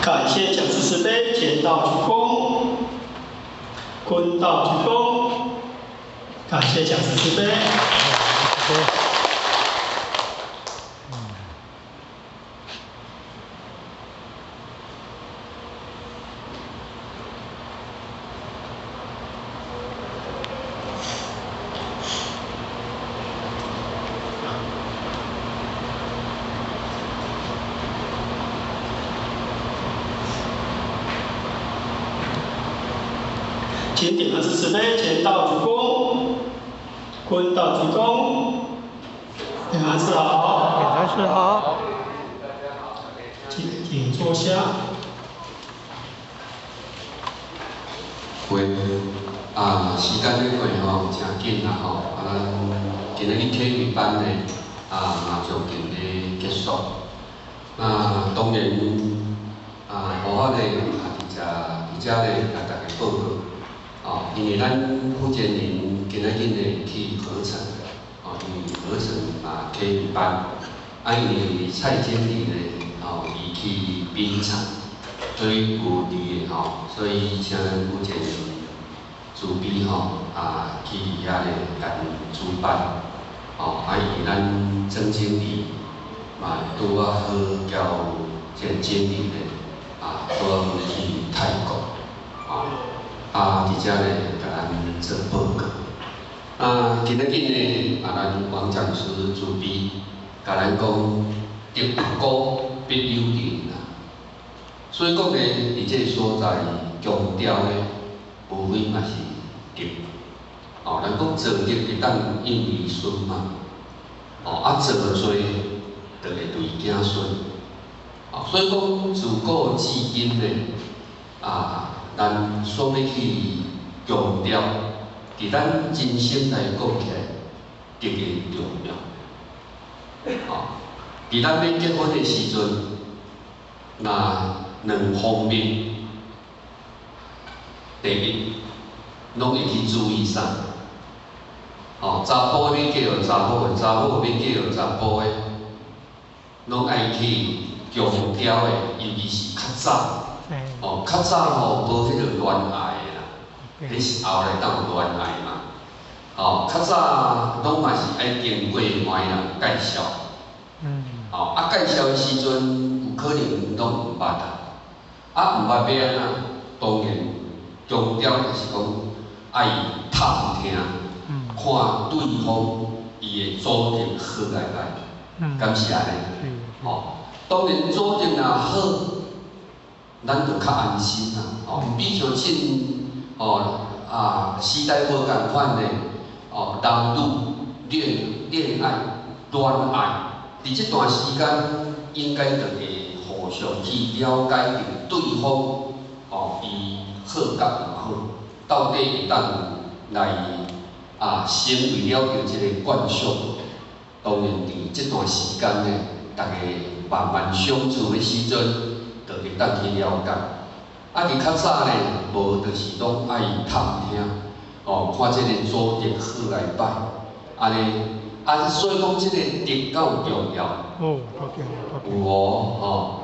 感謝講師慈悲，見道鞠躬，坤道鞠躬。感謝講師慈悲。請點燈慈悲，見道鞠躬，坤道鞠躬。點燈師好。點燈師好。請坐下。喂，啊，時間咧過吼誠緊啦吼，啊，咱今仔日啟慧班呢，啊，嘛將近咧結束。那當然，啊，無法咧，啊，佇遮咧，共大家報告。哦，因為咱負責人今仔日咧去禾埕，哦，因為禾埕嘛啟慧班，啊，因為蔡經理咧，哦，伊去檳城，所以有佇的吼，所以請咱負責人慈悲吼，啊，去佇遐咧共主辦，哦，啊，因為咱曾經理嘛拄仔好交這個經理咧，啊，拄仔好去泰國，哦。啊，佇遮咧，共咱做報告。啊，今仔日呢，啊，咱王講師慈悲，共咱講得果必有因啦。所以講呢，佇這個所在強調呢，無非嘛是德。哦，咱講造業會當應兒孫嘛。哦，啊，造罪就會累子孫。哦，所以講自古至今呢，啊。咱所欲去強調，佇咱人生來講起來，特別重要。哦，佇咱欲結婚的時陣，若兩方面，第一，攏會去注意啥？哦，查埔欲嫁予查某的，查某欲嫁予查埔的，攏愛去強調的，尤其是較早。哦，較早吼無彼個戀愛的啦，彼是後來才有戀愛嘛。哦，較早攏嘛是愛經過媒人介紹。哦，啊介紹的時陣，有可能攏毋捌啊。啊，毋捌欲按怎？當然，強調就是講愛探聽，看對方伊的組織好來歹，敢是按呢？哦，當然組織若好，咱就較安心啦，哦，比像這哦啊時代無仝款咧，哦男女戀愛，佇這段時間應該就會互相去了解著對方，哦伊好佮毋好，到底會當來啊成為了著這個慣常。當然佇這段時間呢，逐家慢慢相處的時陣，就會當去了解。啊，佇較早呢，無就是攏愛探聽，哦，看這個組織好來歹，按呢，啊，所以講這個德夠重要。哦，足重要。有無吼？